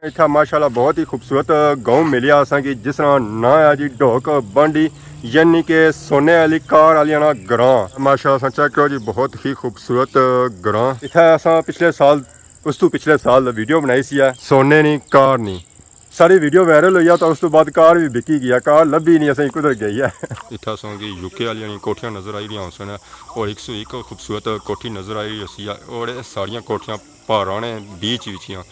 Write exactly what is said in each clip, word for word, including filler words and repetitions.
اتھا ماشاءاللہ بہت ہی خوبصورت گاؤں ملیا اساں کی، جس نا ناں ہے جی ڈھوک بانڈی، یعنی کہ سونے والی کار والیاں نا گراں۔ ماشاءاللہ اساں چیک کرو جی، بہت ہی خوبصورت گراں۔ اتھا اساں پچھلے سال، اس تو پچھلے سال ویڈیو بنائی سی ہے سونے نی کار نی۔ ساری ویڈیو وائرل ہوئی ہے، تو اس تو بعد کار بھی بکی گیا، کار لبھی نہیں اساں کدھر گئی ہے۔ اتھا اساں کی یو کے والیاں نی کوٹھیاں نظر آئی رہیاں ہوسن، اور ایک سو ایک خوبصورت کوٹھی نظر آئی رہی ہوسی ہے، اور یہ ساریاں کوٹھیاں پہاڑاں نے بیچ وچ ہیاں۔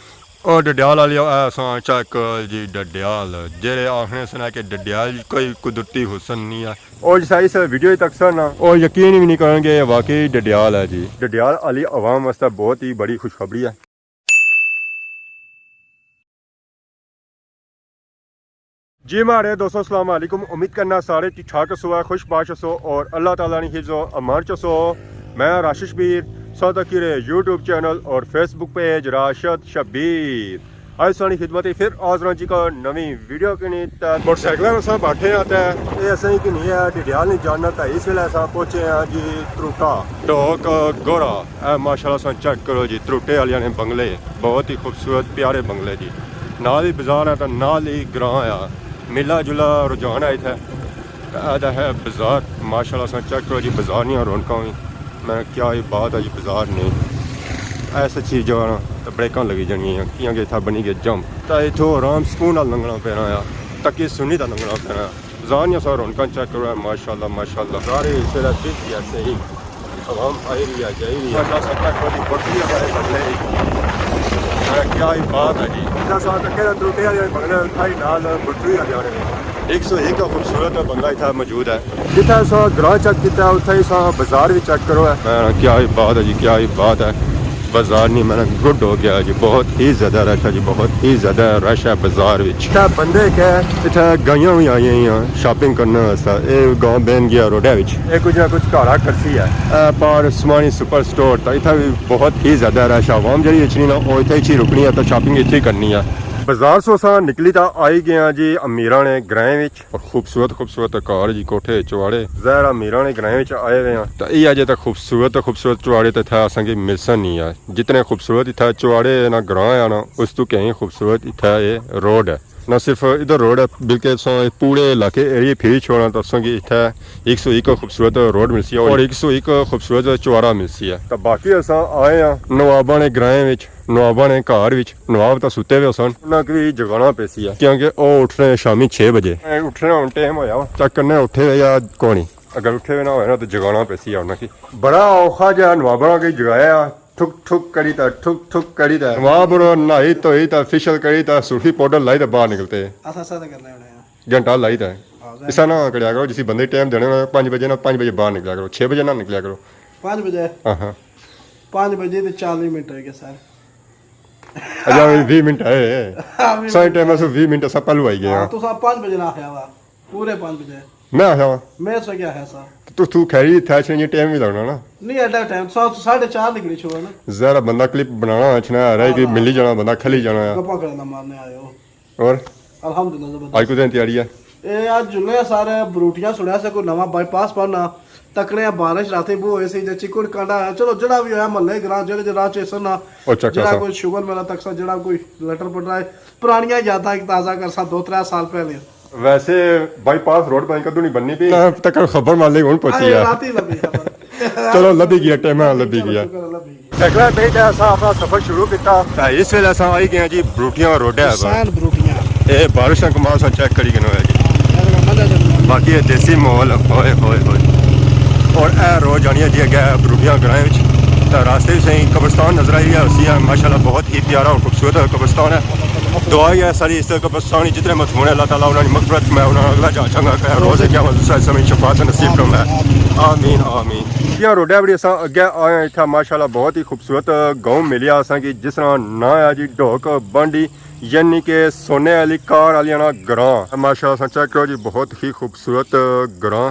او ڈڈیال والی، اے اساں چیک کرو جی ڈڈیال، جیڑے آخنے سن کہ ڈڈیال کوئی قدرتی حسن نہیں ہے۔ او جسا اس ویڈیو تک سن نا، او یقین بھی نہیں کرن کہ یہ واقعی ڈڈیال ہے جی۔ ڈڈیال والی عوام واسطے بہت ہی بڑی خوشخبری ہے۔ جی ماڑے دوستو، السلام علیکم۔ امید کرنا سارے ٹھیک ٹھاک ہسو، خوش باش ہسو اور اللہ تعالیٰ نی حفظ و امان چ ہسو۔ میں راشد شبیر، سو تکی رہے یوٹیوب چینل اور فیس بک پیج راشد شبیر۔ اج سانی خدمت ہی پھر حاضر ہاں جی کا نویں ویڈیو کے نیت۔ موٹر سائیکل اساں بیٹھے ہیں تے اے اساں کی نہیں ہے ڈڈیال نہیں جاننا، تے اس ویلے اساں پہنچے ہیں جی تروٹا۔ ڈھوک گورا۔ اے ماشاءاللہ اساں چیک کرو جی، تروٹے والیاں نے بنگلے، بہت ہی خوبصورت پیارے بنگلے جی۔ نال ہی بازار ہے تے نال ہی گراں ہے، ملا جلا رجحان ہے اتھے۔ تے اے تے ہے بازار، ماشاءاللہ اساں چیک کرو جی بازار نیاں رونقاں وی۔ میں کیا ہی بات ہے جی بازار نے۔ ایسا چیز جو ہے نا تے بریکاں لگی جانیاں ہیں، کیاں کہ اتھا بنی گئے جمپ۔ تے اتھوں آرام سکون نال لنگھنا پینا ہے، تکی سنی تے لنگھنا پینا ہے۔ زانیاں سا رونقاں چیک کرو، ماشاءاللہ، ماشاءاللہ۔ سارے اس ویلے بزی ہے، صحیح۔ عوام آئی رہی ہے، جائی رہی ہے۔ ماشاءاللہ، سب تک بڑی بکری ہے، بڑے بنگلے۔ اے کیا ہی بات ہے جی۔ اتنا سا تک کہ تروٹے والے بنگلے، اتھا ہی نال بٹری والے آنے۔ ایک سو ایک کا خوبصورت بنگلہ اتھا موجود ہے۔ جتھا سا گراں چیک کیتا، اتھا ہی سا بازار بھی چیک کرو ہے۔ ہاں، کیا ہی بات ہے جی، کیا ہی بات ہے۔ بازار نہیں، میں گڈ ہو گیا جی، بہت ہی زیادہ رش ہے جی، بہت ہی زیادہ رش ہے بازار وچ۔ اتھا بندے کہ اتھا گائیاں بھی آئی ہیں شاپنگ کرنے واسطے۔ اے گاؤں بین گیا روڈے وچ۔ اے کچھ نہ کچھ گھاڑا کرسی ہے۔ اے پار عثمانی سپر سٹور، تا اتھا بھی بہت ہی زیادہ رش ہے۔ عوام جڑی اچھنی نا، او اتھے اچھی رکنی ہے، تا شاپنگ اتھے ہی کرنی ہے۔ بازار سو اساں نکلی تا آئی گئے ہاں جی امیراں نے گرائیں وچ۔ اور خوبصورت خوبصورت کار جی، کوٹھے چواڑے۔ ظاہر ہے امیراں نے گرائیں وچ آئے ہوئے ہاں۔ تا اے اجے تک خوبصورت خوبصورت چواڑے تے اتھا اساں کی ملسن نہیں ہے۔ جتنے خوبصورت اتھا چواڑے نا گراں ہے نا، اس تو کہیں خوبصورت اتھا اے روڈ ہے۔ نہ صرف ادھر روڈ ہے، بلکہ اساں پورے علاقے ایریے پھری چھوڑا تو اساں کی اتھا ایک سو ایک خوبصورت روڈ ملسی ہے اور ایک سو ایک خوبصورت چواڑا ملسی ہے۔ تا باقی اساں آئے ہاں نواباں نے گرائیں وچ، نواباں نے گھر وچ۔ نواب تاں ستے ہوئے سن، انہاں کی بھی جگانا پیسی ہے، کیونکہ او اٹھنے شامی چھ بجے۔ اے اٹھنے ہن ٹائم ہویا، چیک کرنے اٹھے ہوئے یا کونی۔ اگر اٹھے ہوئے نہ ہوئے نا تو جگانا پیسی ہے انہاں کی۔ بڑا اوکھا جہا نواباں کی جگایا، ٹھک ٹھک کری تا، ٹھک ٹھک کری تا۔ نواب اور نہائی دھوئی تا، فیشل کری تا، سرخی پاؤڈر لائی تا باہر نکلتے۔ اساں سا تے کرنے ہونے ہیں۔ گھنٹہ لائی تا۔ ہاں، ظاہر۔ اسا نہ کریا کرو، جسی بندے ٹائم دینے ہونے پانچ بجے نا، پانچ بجے باہر نکلیا کرو، چھ بجے نہ نکلیا کرو۔ پانچ بجے؟ ہاں ہاں۔ پانچ بجے تے چالی منٹ ہوئی گئے سر۔ اجا وی ویہہ منٹ ہے۔ ہاں، ویہہ سائیں منٹ۔ ٹائم اسو ویہہ منٹ اسا پہلو آئی گئے ہاں، ہاں۔ تساں پانچ بجے نہ آخیا وا، پورے پانچ بجے۔ میں آخیا وا؟ میں سو کیا آخیا سا؟ تو، تو خیری تھا اچھنے جی ٹائم بھی لگنا نا۔ نہیں، ایڈا ٹائم، سا-، ساڑھے چار نکلی چھوڑا نا۔ ذرا بندہ کلپ بنانا اچھنا ہے، رہ کے ہاں۔ ملی جانا، بندہ کھلی جانا ہے۔ گپا کرنا مارنے آئے ہو۔ اور؟ الحمدللہ زبردست۔ آج کتنے تیاری ہے؟ اے آج جلنے سارے بروٹیاں سنیا سے کوئی نواں بائی پاس پڑھنا۔ تکڑے آ بارش راتیں بہوں ہوئی سی، جے چکڑ کانڈا آیا، چلو جڑا وی ہویا محلے گراں جڑے جڑے راہ چ سن نا، او چکا جڑا سا۔ کوئی شوگر میلا تک سا، جڑا کوئی لٹر پٹر آئے، پرانیاں یاداں ایک تازہ کرساں دو ترے سال پہلے۔ ویسے بائی پاس روڈ پتہ نہیں کدوں نہیں بننی پی۔ تاں تک خبر مالک ہن پہنچی اے ہے۔ راتی لبھی خبر۔ چلو لبھی گیا، ٹائم نال لبھی گیا۔ شکر لبھی گیا۔ سائیکل پہ تے اساں اپنا سفر شروع کیتا۔ تے اس ویلے اساں آئی گئے جی بروٹیاں روڈ ہے۔ سان بروٹیاں۔ اے بارش نا کمال سا چیک کری گنو ہے جی۔ ہاں، یار، مزہ جنگل۔ باقی اے دیسی ماحول، ہوئے، ہوئے، ہوئے۔ اور اے روڈ جانی ہے جی اگے بروٹیاں گرائیں وچ۔ تے راستے وچ سائیں قبرستان نظر آئی رہیا ہوسی ہے، ماشاءاللہ بہت ہی پیارا اور خوبصورت قبرستان ہے۔ دعا ہی ہے ساری اس قبرستان وچ جتنے مدفون ہیں، اللہ تعالیٰ انہاں دی مغفرت فرمائے، انہاں نا اگلا جہاں چنگا کرے، روز قیامت اس سمیں شفاعت نصیب فرمائے۔ آمین، آمین۔ جی ہاں، روڈے بڑی اساں اگے آئے ہیں، اتھا ماشاءاللہ بہت ہی خوبصورت گاؤں ملیا اساں کی، جس نا ناں ہے جی ڈھوک بانڈی، یعنی کہ سونے والی کار والیاں نا گراں۔ ماشاءاللہ اساں چیک کرو جی، بہت ہی خوبصورت گراں۔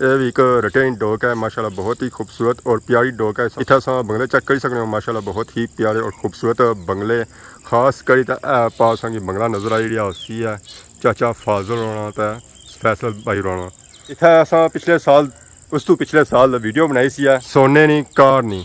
اے وی ایک رٹین ڈھوک ہے، ماشاءاللہ بہت ہی خوبصورت اور پیاری ڈھوک ہے۔ اتھا اساں بنگلے چیک کری سکنے ہو، ماشاءاللہ بہت ہی پیارے اور خوبصورت بنگلے۔ خاص کری تے اے پاس اساں کی بنگلہ نظر آئی رہیا ہوسی ہے، چاچا فاضل ہونا تے فیصل بھائی ہونا۔ اتھا اساں پچھلے سال، اس تو پچھلے سال ویڈیو بنائی سی ہے، سونے نی کار نی۔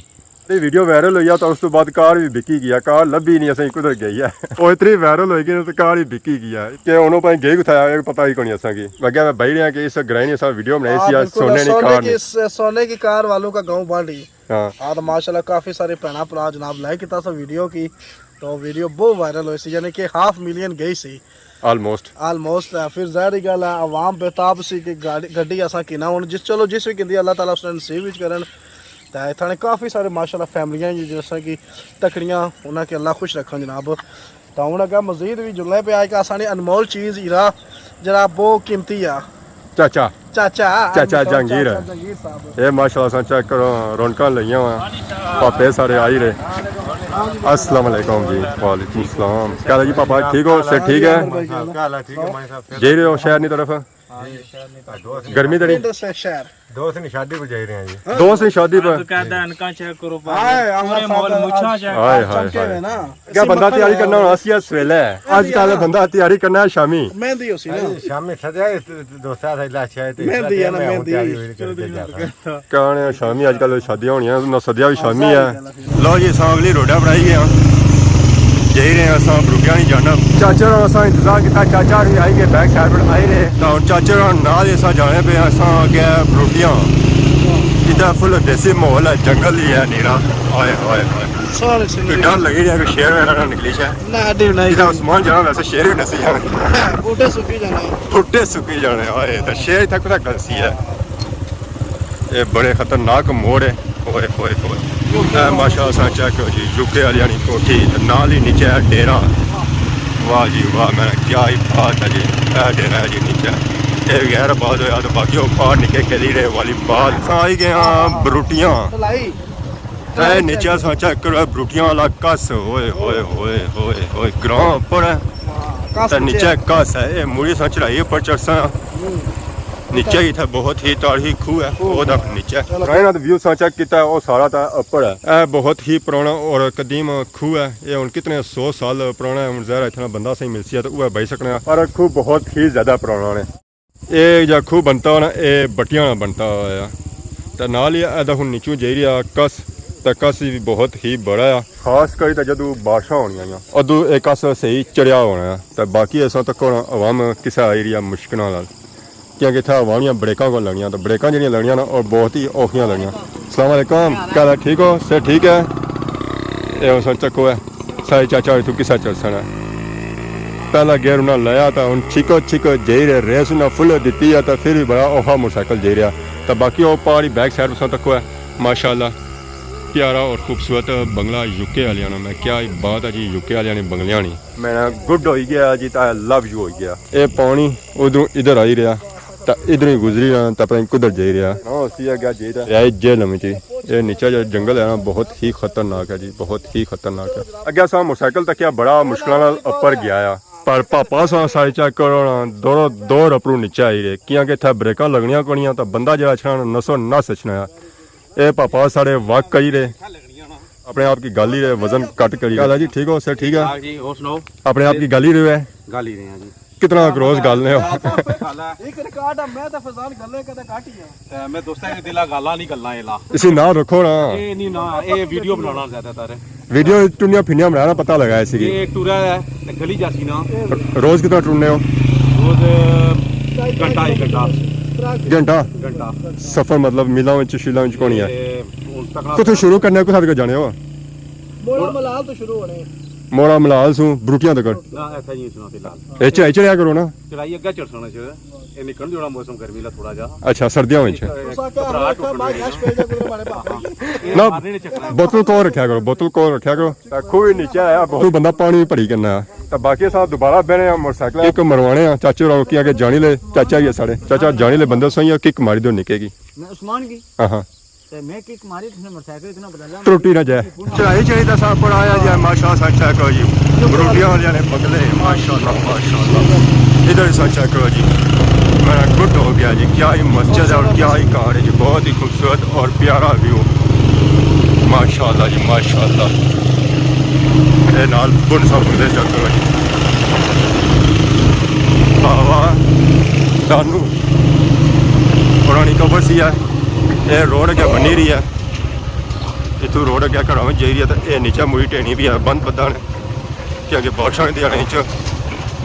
یہ ویڈیو وائرل ہوئی ہے تو اس تو بعد کار بھی بکی گیا، کار لبھی نہیں اساں کی کدھر گئی ہے۔ وہ اتنی وائرل ہوئی گئی نا تو کار ہی بکی گیا کہ انہوں پائیں گئی کتھا ہے، پتہ ہی کونی اساں کی۔ میں کہیا میں بھائی رہا کہ اس گرائیں نے اساں ویڈیو بنائی ہاں، سی، آج بالکل، سونے نی سونے کار کی، نے۔ سونے کی کار والوں کا گاؤں بانڈی۔ ہاں۔ ہاں، تو ماشاءاللہ کافی سارے بھیناں بھرا جناب لائک کیتا سا ویڈیو کی، تو ویڈیو بہت وائرل ہوئی سی، یعنی کہ ہاف ملین گئی سی۔ آلموسٹ۔ آلموسٹ، پھر ظاہر ہی گل ہے، عوام بے تاب سی کہ گاڑی، گڈی اساں کنا ہن جس، چلو جس وی کیتی اللہ تعالیٰ اس نے نصیب وچ کرن۔ تے اتھاں نے کافی سارے ماشاءاللہ فیملیاں جی جیسا کہ تکڑیاں، انہاں کے اللہ خوش رکھن جناب۔ تاں ہن اگے مزید وی جلنے پہ آئے کہ اساں نے انمول چیز ہیرا جڑا بہت قیمتی آ۔ چاچا۔ چاچا۔ چاچا چاچا جہانگیر۔ چاچا جہانگیر صاحب۔ اے ماشاءاللہ اساں چیک کرو، رونقاں لگیاں ہوئیاں۔ پاپے سارے آئی رہے۔ السلام علیکم جی۔ وعلیکم السلام۔ کیا حال ہے جی پاپا، ٹھیک ہو؟ صحت ٹھیک ہے؟ کیا حال ہے؟ ٹھیک ہے مائی صاحب؟ جائی رہے ہو شہر نی طرف؟ گرمی تے نہیں؟ پنڈ سے شہر۔ دوست نی شادی پر جائی رہے ہیں جی۔ دوست نی شادی پر؟ کہتا انکاں چیک کرو پاپا۔ ہائے، ہمارے پورے مول صاحب مچھاں چیک۔ ہائے، ہائے۔ چمکے ہوئے نا۔ کیا بندہ تیاری کرنا ہونا سی اس ویلے؟ اج کل بندہ تیاری کرنا ہے شامی۔ مہندی ہو سی نا۔ شامی سجا دوست مہندی ہے نا، مہندی۔ کہنے شامی اج کل شادیاں ہونیاں، نہ سدیا وی شامی ہے۔ لو جی، اساں اگلی روڈا پر آئی گئے ہاں۔ جائی رہے ہیں اساں بروٹیاں نی جانب۔ چاچا ہوراں اساں انتظار کیتا، چاچا ہوری آئی گئے، بیک سائیڈ پر آئی رہے۔ تاں ہن چاچا ہوراں نال ہی اساں جانے پے، اساں اگے بروٹیاں۔ ادھر فل دیسی ماحول ہے، جنگل ہی ہے نیرا۔ ہائے، ہائے، ہائے۔ سارے سنگھ کوئی ڈر لگی رہیا کہ شیر وغیرہ نہ نکلی جائے۔ نہ، ڈر نہیں۔ ادھر عثمان جانا ویسے شیر ہی نسی جانے۔ بوٹے سکی جانے۔ بوٹے سکی جانے، ہائے، تاں شیر اتھا کتھا نسی ہے۔ اے بڑے خطرناک موڑ ہے۔ اوئے ہوئے ہوئے۔ اے ماشاءاللہ اساں چیک کرو جی، یو کے والیاں نی کوٹھی، تے نال ہی نیچے ہے ڈیرہ۔ واہ جی واہ، میں کیا ہی بات ہے جی۔ اے ڈیرہ ہے جی نیچے۔ اے غیر آباد ہویا تے باقی او پار نکے کھیلی رہے والی بال۔ اساں آئی گئے ہاں بروٹیاں۔ اے نیچے اساں چیک کرو، اے بروٹیاں والا کس، اوئے ہوئے ہوئے ہوئے ہوئے، گراں اپر ہے۔ تے نیچے کس ہے، اے مڑی اساں چڑھائی اپر چڑھساں۔ نیچے اتھے بہت ہی تاریخی کھوہ ہے، او دا نیچے۔ کائناں دا ویو اساں چیک کیتا ہے، او سارا تے اپر ہے۔ اے بہت ہی پرانا اور قدیم کھوہ ہے، اے ہن کتنے سو سال پرانا ہے، ہن ظاہر ہے اتنا بندہ سہی ملسی ہے تے اوہ بائی سکنا ہے، پر کھوہ بہت ہی زیادہ پرانا ہے۔ اے جا کھوہ بنتا ہونا، اے بٹیاں نا بنتا ہویا۔ تے نال ہی ادا ہن نیچوں جائی رہیا کس، تے کس وی بہت ہی بڑا ہے۔ خاص کری تے جدوں بارشاں ہونیاں یا ادوں اے کس صحیح چڑھیا ہونا ہے۔ تے باقی اساں تک ہونا عوام کسے آئی رہی ہے مشکلاں نال، کیونکہ اتھے عوام نیاں بریکاں کون لگنیاں، تے بریکاں جڑیاں لگنیاں نا، او بہت ہی اوکھیاں لگنیاں۔ السلام علیکم، کیا حال ہے؟ ٹھیک ہو؟ صحت ٹھیک ہے؟ اے اساں چکو ہے۔ سارے چاچا ہوری اتھوں کسا چڑھسن۔ پہلا گیئر انہاں لایا تاں ہن چھکو چھکو جائی رہے، ریس انہاں فل دتی ہے تاں پھر وی بڑا اوکھا موٹر سائیکل جائی رہیا۔ تاں باقی او پہاڑی بیک سائیڈ تساں تکو ہے، ماشاءاللہ پیارا اور خوبصورت بنگلہ یو کے آلیاں نا۔ میں کیا ہی بات ہے جی، یو کے آلیاں نے بنگلیاں نی۔ میں نا گڈ ہوئی گیا جی، تاں لو یو ہوئی گیا۔ اے پانی ادھروں ادھر آئی رہیا۔ تاں ادھروں ہی گزری رہا تاں پتہ نہیں کدھر جائی رہا۔ ہاں، اسی اگے جائی رہا۔ رہائش جہلم وچ ہی۔ اے نیچا جیہڑا جنگل ہے نا، بہت ہی خطرناک ہے جی، بہت ہی خطرناک ہے۔ اگے اساں موٹر سائیکل تکیا، بڑا مشکلاں نال اپر گیا آ۔ پر پاپا سا سارے چیک کرو نا، دورو دور اپروں نیچے آئی رہے، کیاں کہ اتھے بریکاں لگنیاں کونیاں تاں بندہ جیہڑا اچھنا نا، نسو نس اچھنا آ۔ اے پاپا ساڑے واک کری رہے، اپنے آپ کی گل ہی رہے، وزن گھٹ کری رہے۔ کیا حال ہے جی، ٹھیک ہو؟ صحت ٹھیک ہے؟ ہاں جی، اور سناؤ؟ اپنے آپ کی گل ہی رہے۔ گل ہی رہے ہیں جی۔ کتنا کروس گل نے ہو؟ ایک ریکارڈ ہے، میں تے فیضان گلے کدے گھٹ ہی آں۔ تے میں دوستاں کے دلا گالاں نہیں گلاں اے لا۔ اسی نہ رکھو نا۔ اے نہیں نا، اے ویڈیو بنانا زیادہ تر۔ ویڈیو ٹنیاں پھنیاں بنانا پتہ لگا ہے سی۔ اے ٹرا ہے، تے گلی جاسی نا۔ روز کتنا ٹرنے ہو؟ روز گھنٹہ، ایک گھنٹہ۔ گھنٹہ؟ گھنٹہ۔ سفر مطلب میلاں وچ، شیلاں وچ کونی ہے؟ اے ہن تکنا کتھوں شروع کرنے ہو، کتھاں تک جانے ہو؟ موڑا ملال تو شروع ہونے۔ موڑا ملال سوں بروٹیاں تک؟ نہ، ایتھے ہی سنا فی الحال۔ اے چڑھائی چڑھیا کرو نا۔ چڑھائی اگے چڑھساں نا شاید۔ اے نکلن جوڑا موسم گرمی لا تھوڑا جا۔ اچھا، سردیاں وچ۔ تساں کیا گھبراہٹ آکھیا، اٹھنی ماں ہے۔ گیس پہ جا کدھر مارے پاپا جی۔ نہ، بوتل کول رکھیا کرو، بوتل کول رکھیا کرو۔ تے کھوہ وی نیچے آیا، بوتل بندہ پانی وی بھری کرنا ہے۔ تے باقی اساں دوبارہ بہنے آں موٹر سائیکل۔ کک مروانے آں، چاچے ہوراں کیاں کہ جانی لے، چاچا ہی ہے ساڑے۔ چاچا جانی لے بندے سوئیاں کک ماری دو نکے کی۔ میں عثمان کی۔ ہاں ہاں۔ تے میں کک ماری، تس نے موٹر سائیکل اتنا بدلا۔ ترٹی نہ جائے۔ چڑھائی چڑھی تے سب پر آیا جائے، ماشاءاللہ سا چیک کرو جی۔ بروٹیاں والے نے بنگلے، ماشاءاللہ، ماشاءاللہ۔ ادھر سا چیک کرو جی۔ میرا گڈ ہو گیا جی، کیا ہی مسجد ہے اور کیا ہی گھر ہے جی، بہت ہی خوبصورت اور پیارا ویو۔ ماشاءاللہ جی، ماشاءاللہ۔ اے نال بن سا بنگلے چیک کرو جی۔ واہ واہ۔ دانو۔ پرانی قبر سی ہے۔ اے روڈ اگے بنی رہی ہے۔ اتھوں روڈ اگے گھراں وچ جائی رہی ہے، تے اے نیچے مڑی ٹہنی پئی ہے، بند بدھا نے، کیونکہ بارشاں دے دناں وچ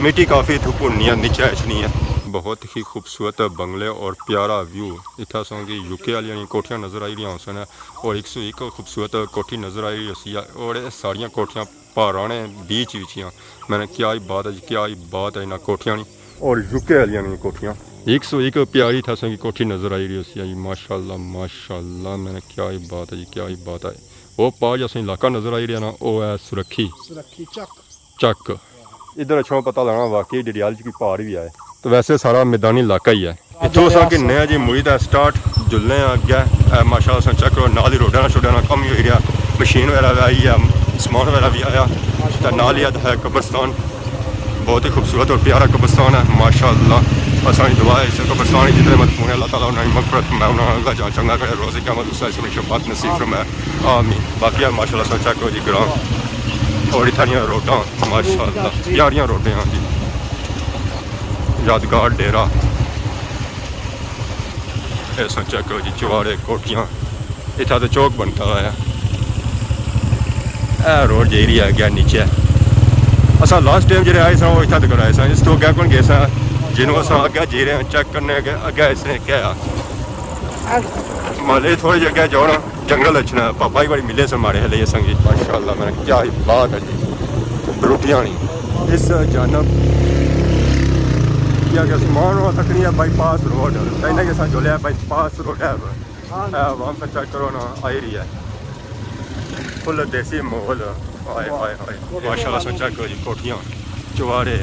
مٹی کافی اتھوں پھننی ہے، نیچے اچھنی ہے۔ بہت ہی خوبصورت بنگلے اور پیارا ویو۔ اتھا اساں کی یو کے آلیاں نی کوٹھیاں نظر آئی رہیاں ہوسن، اور ایک سو ایک خوبصورت کوٹھی نظر آئی رہی ہوسی ہے، اور اے ساریاں کوٹھیاں پہاڑاں نے بیچ وچ ہیاں۔ میں نے کیا ہی بات ہے جی، کیا ہی بات ہے انہاں کوٹھیاں نی۔ اور یو کے آلیاں نی کوٹھیاں۔ ایک سو ایک پیاری تھا اساں کی کوٹھی نظر آئی رہی ہوسی ہے جی، ماشاءاللہ، ماشاءاللہ، میں نے کیا ہی بات ہے جی، کیا ہی بات ہے۔ او پار جو اساں علاقہ نظر آئی رہیا نا، او ہے سرکھی۔ سرکھی چک۔ چک۔ ادھر اچھا پتہ لگنا واقعی ڈڈیال چ کوئی پہاڑ بھی ہے۔ تو ویسے سارا میدانی علاقہ ہی ہے۔ اتھوں اساں کی نیا جی مڑی دا سٹارٹ، جلنے آں اگے۔ اے ماشاءاللہ اساں چیک کرو، نال ہی روڈاں نا شوڈاں نا کم ہی ہوئی رہیا، مشین وغیرہ بھی آئی ہے، سامان وغیرہ بھی آیا، تے نال ہی ہے قبرستان۔ بہت ہی خوبصورت اور پیارا قبرستان ہے ماشاءاللہ۔ اساں نی دعا ہے اس قبرستان کی جتنے مدفون ہیں، اللہ تعالیٰ انہاں نی مغفرت فرمائے، انہاں نا اللہ جان چنگا کرے، روز قیامت اس حصے میں شفاعت نصیب فرمائے، آمین۔ باقی ہے ماشاءاللہ اساں چیک کرو جی گراں اور اتھاں نیاں روڈاں ماشاءاللہ پیاریاں روڈاں ہیں جی۔ یادگار ڈیرہ۔ اے ساں چیک کرو جی، چوارے کوٹھیاں، اتھا تے چوک بنتا ہویا۔ اے روڈ جائی رہی ہے اگے نیچے۔ اساں لاسٹ ٹائم جڑے آئے ساں، او اتھا تک آئے ساں، اس تو اگے کون گئے ساں؟ جنوں اساں اگے جائی رہے ہیں، چیک کرنے اگے، اگے اس نے کیا ہے۔ مالے تھوڑے جے اگے جاؤ نا، جنگل اچھنا ہے، پاپا ہی بڑی ملے سن ماڑے ہلے سنگی۔ ماشاءاللہ، میں کیا ہی بات ہے جی، روٹیاں نہیں اس جانب۔ کیا کہ سامان ہوا تکنی ہے بائی پاس روڈ، کہیں نہ کہ سا جولیا بائی پاس روڈ ہے۔ اے عوام سا چیک کرو نا، آئی رہی ہے۔ فل دیسی ماحول۔ ہائے، ہائے، ہائے۔ ماشاءاللہ سا چیک کرو جی، کوٹھیاں، چوارے،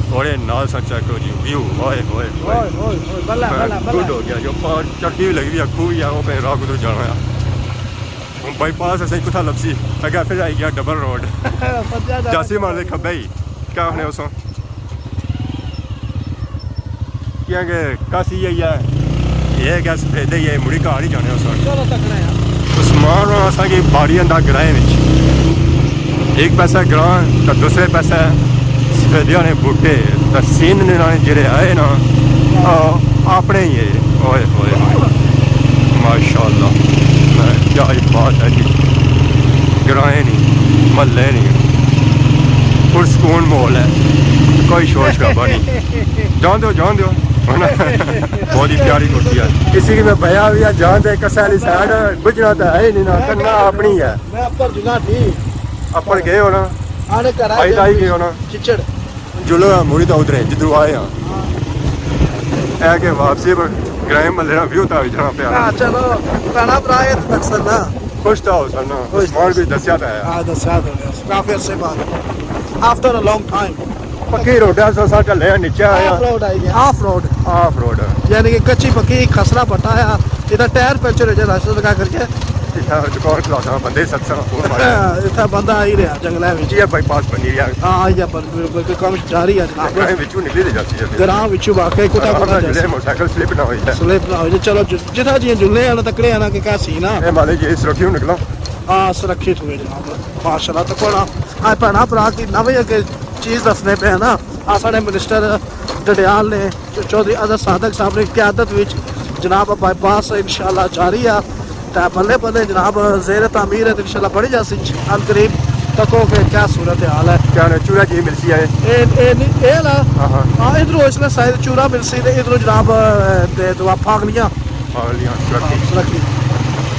اوڑے نال سا چیک کرو جی، ویو۔ ہائے، ہائے، ہائے۔ اوئے، اوئے، اوئے، بلا، میں بلا، بلا۔ گڈ ہو گیا، جو پار چٹی بھی لگی ہوئی ہے، کھوہ بھی ہے، وہ پہ راہ کدھر جانا ہے۔ ہن بائی پاس اساں کتھا لبسی؟ اگے پھر آئی گیا ڈبل روڈ۔ سجا جانا۔ جاسی مال دے کھبے ہی۔ کیا آخنے اساں؟ کیا کہ کس ایہہ ہی ہے، ایہہ کہ سفیدے ہی ہے، مڑی گھر ہی جانے اساں۔ چلو تکنا یار۔ عثمان اور اساں کی باڑی اندا گرائیں وچ۔ ایک پاسے گراں تے دوسرے پاسے سفیدیاں نے بوٹے۔ تے سین نے جڑے آئے نا، آ، اپنے ہی ہے۔ اوئے ہوئے ہوئے۔ ماشاءاللہ۔ میں کیا ہی بات ہے جی۔ گرائیں نہیں، محلے نہیں۔ پرسکون ماحول ہے۔ کوئی شور شرابہ نہیں۔ جان دیو، جان دیو۔ بہت ہی پیاری کوٹھی ہے۔ کسی کی میں بیا ہوئی ہے، جان دے کسے والی سائیڈ بجنا تو ہے ہی نہیں نا، کرنا اپنی ہے۔ میں اپر جنا تھی۔ اپر گئے ہو نا؟ آنے گھر آئی آئی گئے ہو نا؟ چچڑ۔ جلو ہے، مڑی تو ادھر ہے، جدھروں آئے ہاں۔ اے کہ واپسی پر گرائیں محلے نا ویو تا وچھنا پیا۔ ہاں، چلو، بھینا بھرا اے تے تکسن نا۔ خوش تا ہوسن نا۔ خوش عثمان بھی دسیا تا ہے۔ ہاں، دسیا تا ہے۔ کافی عرصے بعد۔ After a long time۔ پکی روڈ ہے، سو سا چلے نیچے آیا۔ آف روڈ آئی گیا۔ آف روڈ۔ آف روڈ۔ یعنی کہ کچی پکی خسرا پٹا ہے۔ اتھا ٹائر پنچر ہو جائے، راستے لگا کر کے۔ اتھا دکان کھلانا بندے ستسنگ فون مارے۔ اتھا بندہ آئی رہیا جنگلے وچ۔ یہ بائی پاس بنی رہیا۔ ہاں، آئی گیا، بن-، بالکل، کوئی کم جاری ہے جناب۔ گرائیں وچوں نکلی تے جاتی ہے۔ گراں وچوں واقعی کتا آرام کتا نال جلے، جاسی۔ موٹر سائیکل سلپ نہ ہوئی جائے۔ سلپ نہ ہوئی جائے۔ چلو، ج-، جتھا جی جلنے آنا تکڑے آنا کہ کیا سین آ۔ اے مالے جی، اس رکھیو نکلاں۔ آ، سرکھیت ہوئے جناب۔ ماشاءاللہ، تکو نا۔ آج بھینا بھرا کی نویں اگے چیز دسنے پے نا۔ آ ساڑے منسٹر ڈڈیال نے چوہدری اظہر صادق صاحب نی قیادت وچ جناب بائی پاس انشاءاللہ جاری آ، تے بلے بلے جناب زیر تعمیر ہے، تے انشاءاللہ بنی جاسی عنقریب۔ تکو کہ کیا صورت حال ہے۔ کیا نے چورا جی ملسی ہے؟ اے، اے نہیں، اے نا۔ ہاں، ہاں۔ ہاں، ادھروں اس نے سائیڈ چورا ملسی تے ادھروں جناب، تے دعا پھاگلیاں۔ پھاگلیاں، سرکی۔ ہاں، سرکی۔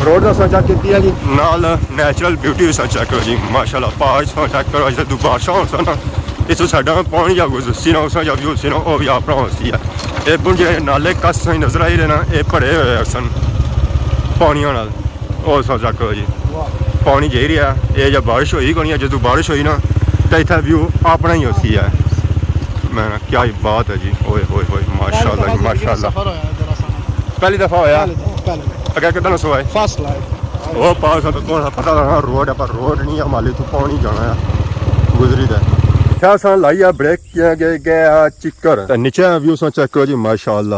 روڈ دا سوچا کیتی ہے جی۔ نال نیچرل بیوٹی سا چیک کرو جی، ماشاءاللہ، پہاڑ سا چیک کرو، جدوں بارشاں ہوسن نا، اس سائیڈاں پانی یا گزرسی نا، اس یا ویو سی نا، او بھی اپنا ہوسی ہے۔ اے بن جے نالے کس سائیں نظر آئی رہے نا، اے بھرے ہوئے سن پانیاں نال۔ او سا چیک کرو جی، پانی جائی رہیا، اے جا بارش ہوئی کونی ہے، جدوں بارش ہوئی نا، تے اتھا ویو اپنا ہی ہوسی ہے۔ میں نا، کیا ہی بات ہے جی، اوئے ہوئے ہوئے، ماشاءاللہ جی، ماشاءاللہ۔ سفر ہویا ہے ذرا سا۔ پہلی دفعہ ہویا؟ پہلی دفعہ، پہلی دفعہ۔ اگے کتنا سو ہے؟ فرسٹ لائف۔ او پاس تو کون پتہ لگا روڈ ہے، پر روڈ نہیں ہے، مالی تو پانی جانا ہے۔ گزری دے۔ کیا سان لائی ہے بریک، کیا گئے، گئے آ چکر۔ تے نیچے ویو سان چیک کرو جی، ماشاءاللہ۔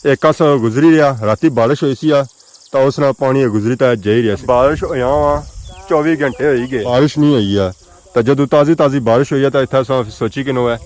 ایک کس گزری رہیا، راتی بارش ہوئی سی آ، تے اس نال پانی گزری تے جائی رہیا سی۔ بارش ہویا وا، چوبی گھنٹے ہوئی گئے۔ بارش نہیں ہوئی ہے۔ تے جدوں تازی تازی بارش ہوئی ہے، تے اتھا اساں سوچی کنوں ہے،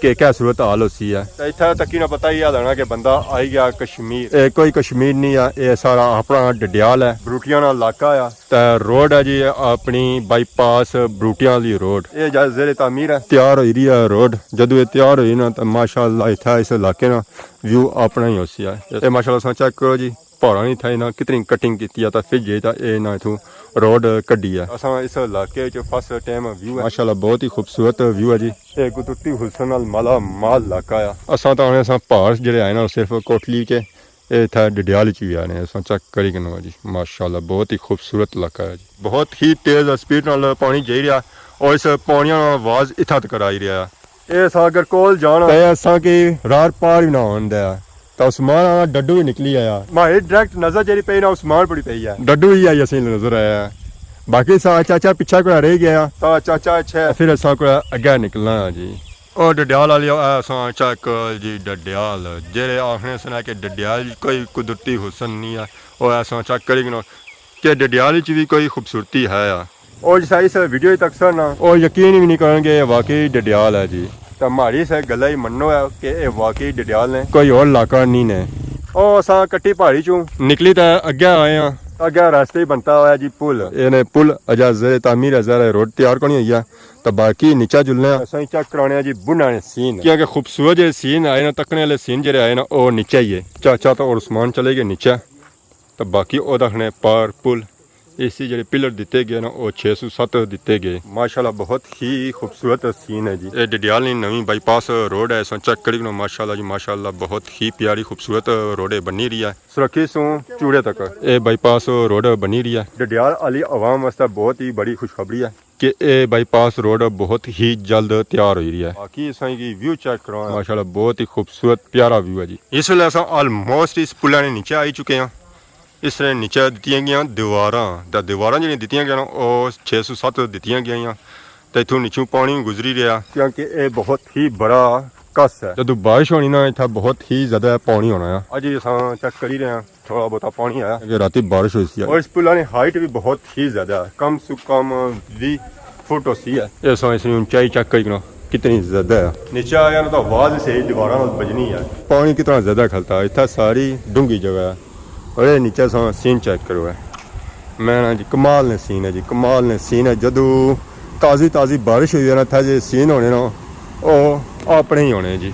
کہ کیا صورت حال ہوسی ہے۔ تے اتھا تکی نہ پتہ ہی آ لگنا کہ بندہ آئی گیا کشمیر۔ اے کوئی کشمیر نہیں آ، اے سارا اپنا ڈڈیال ہے، بروٹیاں نا علاقہ آ۔ تے روڈ ہے جی اپنی بائی پاس بروٹیاں والی روڈ۔ اے جا زیر تعمیر ہے، تیار ہوئی رہی ہے روڈ۔ جدوں اے تیار ہوئی نا تے ماشاءاللہ اتھا اس علاقے نا ویو اپنا ہی ہوسی ہے۔ اے ماشاءاللہ تساں چیک کرو جی، پہاڑاں نی تھائی نا کتنی کٹنگ کیتی ہے، تے پھر جائی تے اے نا اتھوں روڈ کڈی ہے۔ اساں اس علاقے وچ فرسٹ ٹائم ویو ہے۔ ماشاءاللہ بہت ہی خوبصورت ویو ہے جی۔ اے قدرتی حسن نال مالا مال علاقہ ہے۔ اساں تاں آنے اساں پہاڑ جڑے آئے نا صرف کوٹلی کے، اے اتھا ڈڈیال وچ وی آنے، اساں چیک کری کنو جی۔ ماشاءاللہ بہت ہی خوبصورت علاقہ ہے جی۔ بہت ہی تیز سپیڈ نال پانی جائی رہیا اور اس پانی نا آواز اتھا تک آئی رہیا۔ اے اساں اگر کول جانا تے اساں کی رار پار وی نہ ہون دیا۔ تے عثمان آنا ڈڈو ہی نکلی آیا۔ ماڑی ڈائریکٹ نظر جیڑی پئی نا عثمان پڑی پئی ہے۔ ڈڈو ہی آئی اسی نظر آیا۔ باقی سا چاچا پچھا کوئی رہ گیا۔ تا چاچا اچھا ہے۔ پھر اساں کوئی اگے نکلنا ہے جی۔ او ڈڈیال والی اے اساں چیک جی ڈڈیال۔ جیڑے آخنے سنا کہ ڈڈیال کوئی قدرتی حسن نہیں ہے۔ او اساں چیک کری کنو کہ ڈڈیال وچ بھی کوئی خوبصورتی ہے آ۔ او جسا اس ویڈیو تک سر نا، او یقین بھی نہیں کرن کہ اے واقعی ڈڈیال ہے جی۔ تے ماڑی اس گلا ہی منو ہے کہ اے واقعی ڈڈیال نے، کوئی اور علاقہ نہیں نے۔ او اساں کٹی پہاڑی چوں نکلی تے اگے آئے ہاں۔ اگے راستے ہی بنتا ہوا جی پل۔ اے نے پل اجا زیر تعمیر ہے، زیر روڈ تیار کونی ہوئی ہے۔ تے باقی نیچا جلنے آں۔ اساں چیک کرانے آں جی بننا نے سین۔ کیونکہ خوبصورت جے سین آئے نا، تکنے والے سین جڑے آئے نا، او نیچے ہی ہے۔ چاچا تو اور عثمان چلے گئے نیچے۔ تے باقی او دکھنے پار پل، اس جڑے پلر دتے گئے نا، او چھ سو ست دتے گئے۔ ماشاءاللہ بہت ہی خوبصورت سین ہے جی۔ اے ڈڈیال نی نویں بائی پاس روڈ ہے، اساں چیک کری کنو۔ ماشاءاللہ جی ماشاءاللہ، بہت ہی پیاری خوبصورت روڈ ہے بنی رہی ہے۔ سرکی سوں چوڑے تک اے بائی پاس روڈ بنی رہی ہے۔ ڈڈیال والی عوام واسطے بہت ہی بڑی خوشخبری ہے کہ اے بائی پاس روڈ بہت ہی جلد تیار ہوئی رہی ہے۔ باقی اساں کی ویو چیک کرو، ماشاءاللہ بہت ہی خوبصورت پیارا ویو ہے جی۔ اس ویلے اساں آلموسٹ اس پلا نے نیچے آئی چکے ہاں۔ اس نے نیچے دتیاں گیاں دیواراں، تے دیواراں جڑیاں دتیاں گیاں نا، او چھ سو ست دتیاں گیاں۔ تے اتھوں نیچوں پانی گزری رہیا۔ کیونکہ اے بہت ہی بڑا کس ہے۔ جدوں بارش ہونی نا، اتھا بہت ہی زیادہ پانی ہونا ہے۔ اج اساں چیک کری رہے ہیں، تھوڑا بہت پانی آیا۔ کہ راتی بارش ہوئی سی۔ اور اس پلا نی ہائٹ بھی بہت ہی زیادہ ہے، کم سے کم ویہہ فٹ ہوسی ہے۔ اے اساں اس نی اونچائی چیک کری کنو، کتنی زیادہ ہے۔ نیچے آیا نا تو آواز صحیح دیواراں نال بجنی ہے۔ پانی کتنا زیادہ کھلتا ہے، اتھا ساری ڈونگھی جگہ ہے۔ اور اے نیچے سا سین چیک کرو ہے۔ میں نا جی کمال نے سین ہے جی، کمال نے سین ہے۔ جدوں تازی تازی بارش ہوئی ہے نا، تھے جے سین ہونے نا، او اپنے ہی ہونے جی۔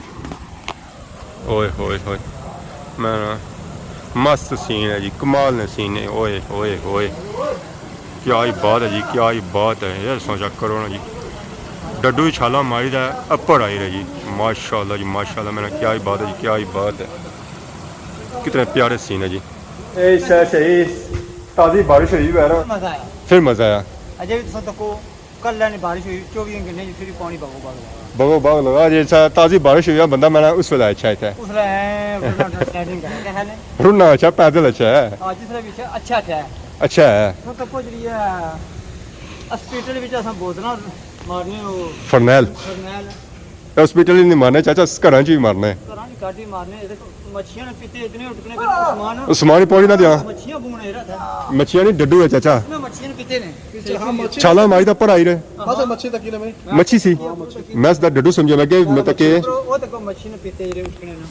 اوئے ہوئے ہوئے، میں نا مست سین ہے جی، کمال نے سین ہے۔ اوئے ہوئے ہوئے، کیا ہی بات ہے جی، کیا ہی بات ہے یار، سوچا کرو نا جی۔ ڈڈو ہی چھالا ماری دا اپر آئی رہے جی، ماشاءاللہ جی ماشاءاللہ، میں نا کیا ہی بات ہے جی، کیا ہی بات ہے۔ کتنے پیارے سین ہے جی۔ اے شے صحیح تازی بارش ہوئی ہوئی ہے نا، مزہ آیا۔ پھر مزہ آیا۔ اجے بھی تساں تکو، کل نے بارش ہوئی، چوبی گھنٹے جی پھر پانی بگو بگ لگا۔ بگو بگ لگا، جے سا تازی بارش ہوئی ہے، بندہ میں نا اس ویلے اچھا اتھے۔ اس ویلے اے رننا سلائیڈنگ کرے تے ہے نے۔ رننا اچھا، پیدل اچھا ہے۔ ہاں، جس طرح بھی اچھا، اچھا ہے۔ اچھا ہے۔ تساں تکو جی ہے، ہاسپٹل وچ اساں بوتلاں مارنے او فرنیل۔ فرنیل۔ ہاسپٹل ہی نہیں مارنے چاچا، گھراں چ ہی مارنے۔ گھراں چ کڈ ہی مارنے۔ اے دیکھو، مچھیاں نے پیتے اتنے اٹکنے پہ عثمان۔ عثمان ہی پوڑی نہ دیاں۔ مچھیاں بونے رہتا ہے۔ مچھیاں نہیں، ڈڈو ہے چاچا۔ اس نے مچھیاں نے پیتے نے۔ چھالا ماری دا پر آئی رہے۔ بس مچھی تکی نے میں۔ مچھی سی۔ میں اس دا ڈڈو سمجھا، میں کہ میں تکے۔ او تکو مچھی نے پیتے جڑے اٹکنے نا۔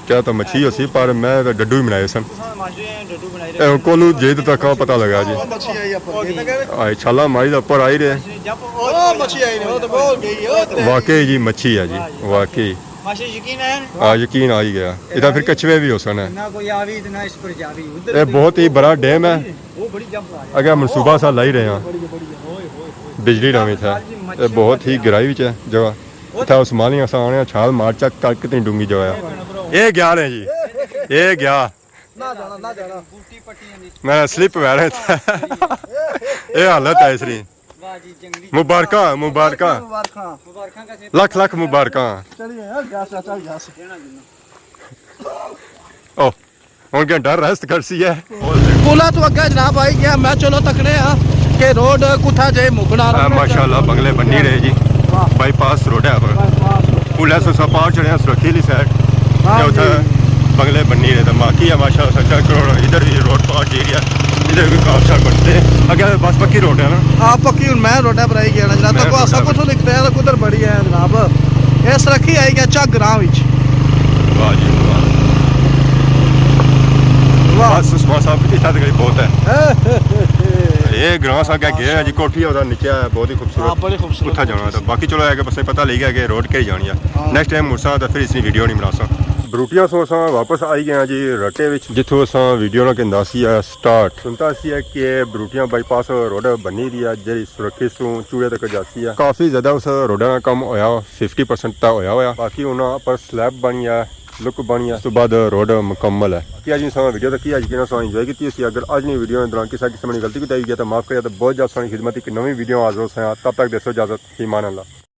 کیا تو مچھی ہوسی، پر میں تو ڈڈو ہی بنائے سن۔ ہاں، مانجے ہیں، ڈڈو بنائی رہے اے ہن ہیں۔ کولو جے تو تکا پتہ لگا جی۔ او مچھی آئی اپر۔ آئی چھالا ماری دا اپر آئی رہے۔ او مچھی آئی نے، او تو بہت گئی ہے، او تو۔ واقعی جی مچھی ہے جی، واقعی۔ ماشاءاللہ یقین ہے۔ ہاں، یقین آ ہی گیا۔ اتنا پھر کچھوے بھی ہو سن ہے۔ نہ کوئی آوی تے نہ اس پر جاوی۔ ادھر اے بہت ہی بڑا ڈیم ہے۔ وہ بڑی جمپ آ رہی ہے۔ اگے منصوبہ سا لائی رہے ہیں۔ بجلی نامی تھا۔ اے بہت ہی گہرائی وچ ہے جگہ۔ اتھا عثمانی اساں آنے چھال مار چیک کر کتنی ڈونگی جگہ ہے۔ اے گیا نے جی۔ اے گیا۔ نہ جانا، نہ جانا۔ میں سلپ وی رہے تھے۔ اے حالت ہے اس ری۔ واہ جی، جنگلی۔ مبارکاں، مبارکاں۔ مبارکاں۔ لکھ لکھ مبارکاں۔ چلیے یار، گیا سا، چل گیا سا۔ او، ہن کیا ڈر ریسٹ کرسی ہے؟ پلا تو اگے جناب آئی گیا، میں چلو تکنے ہاں کہ روڈ کتھا جے مکنا۔ اے ماشاءاللہ بنگلے بنی رہے جی، واہ۔ بائی پاس روڈ ہے پر۔ بائی پاس روڈ۔ پلا سو سا پار چڑھے ہیں سرکی والی سائیڈ۔ ہاں تے اتھے جی۔ بنگلے بنی رہے تے باقی ہے ماشاءاللہ سا چیک کرو نا، ادھر بھی روڈ پارٹ ایریا، ادھر بھی کار شار بنتے ہیں۔ اگے بس پکی روڈ ہے نا؟ ہاں، پکی ہن مین روڈ ہے پر آئی گیا نا جناب۔ مین تکو روڈ اساں ہے۔ کتھوں نکلے ہیں، کدھر بڑی ہے جناب؟ اے چا گراں وچ۔ واہ جی واہ۔ واہ۔ بس عثمان صاحب، اتنا تک بہت ہے۔ یہ گراں سا کیا گیا جی، کوٹھی ہے، ادھر نیچے ہے، بہت ہی خوبصورت۔ ہاں، بڑی خوبصورت اتھا جانا کوٹھی تھا۔ باقی چلو، اگر بس پتہ لگی گیا کہ روڈ کہی جانی ہے۔ ہاں۔ نیکسٹ ٹائم مرساں تو پھر اس نے ویڈیو نہیں بناساں۔ بروٹیاں سو اساں واپس آئی گئے ہاں جی رٹے وچ، جتھوں اساں ویڈیو نا کہندا سی ہے سٹارٹ۔ سنتا سی ہے کہ بروٹیاں بائی پاس روڈ بنی دی ہے، جیڑی سرکھی سوں چوڑے تک جاسی ہے۔ کافی زیادہ اس روڈا نا کم ہویا، ففٹی پرسینٹ تا ہویا ہویا۔ باقی انہاں پر سلیب بنی ہے، لک بنی ہے، اس تو بعد روڈ مکمل ہے۔ کہ اج نی ساں ویڈیو تکی، اج کی نہ ساں انجوائے کیتی ہوسی۔ اگر اج نی ویڈیو دے دوران کسے قسم نی غلطی کوتاہی ہوئی ہے تو معاف کریا، تو بہت جلد ساں نی خدمت اک نویں ویڈیو حاضر ہوساں۔ تب تک دیسو اجازت، فی امان اللہ۔